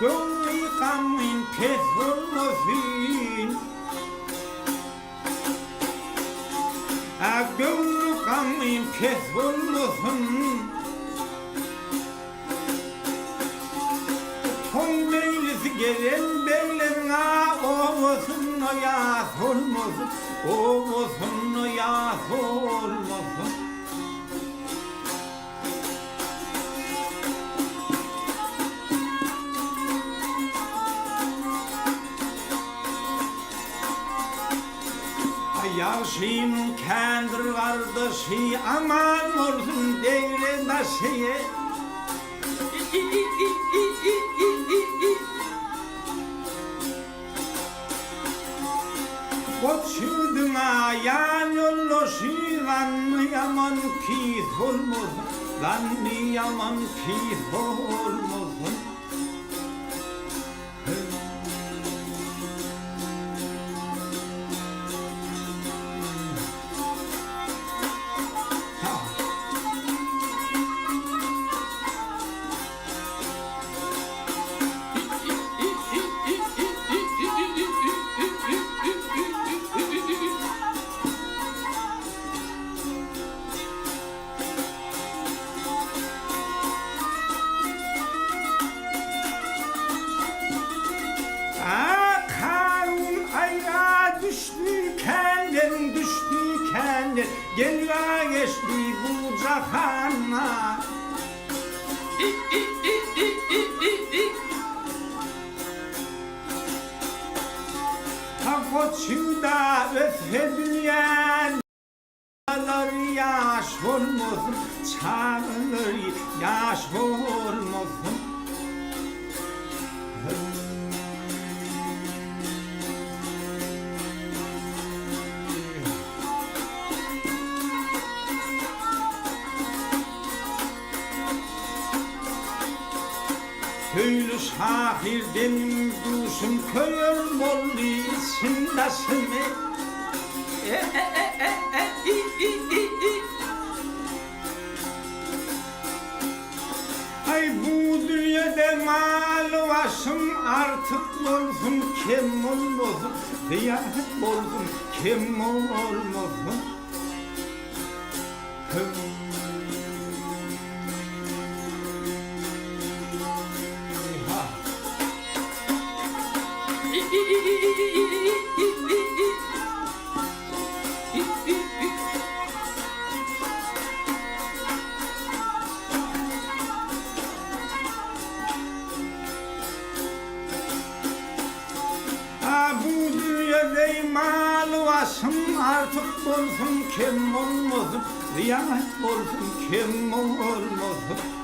Göwni gamgyn pes bolmasyn. A göwni gamgyn pes bolmasyn. Toý meýlisi gelen begleriň a obasynda ýas bolmasyn, obasynda ýas bolmasyn. Ýagşynyň kändir gardaşy, aman bolsun degre daşy. Goç ýigdiň aýal ýoldaşy Zanny ýaman pis bolmasyn, Zanny ýaman pis bolmasyn. Karun aýra düşdi känden, düşdi känden, Gelga geçdi bu jahana. Hakoçyda ötse dünýä Çagalary ýaş bolmasyn, çagalary ýaş bolmasyn. Söýli şahyr deňim duşum köýer boldy içim daşymy. Aý bu dünýede mal başym artyk bolsun kem bolmasyn zyýat bolsun kem bolmasyn. Bu dünýede mal başym artyk bolsun kem bolmasyn, zyýat bolsun kem bolmasyn.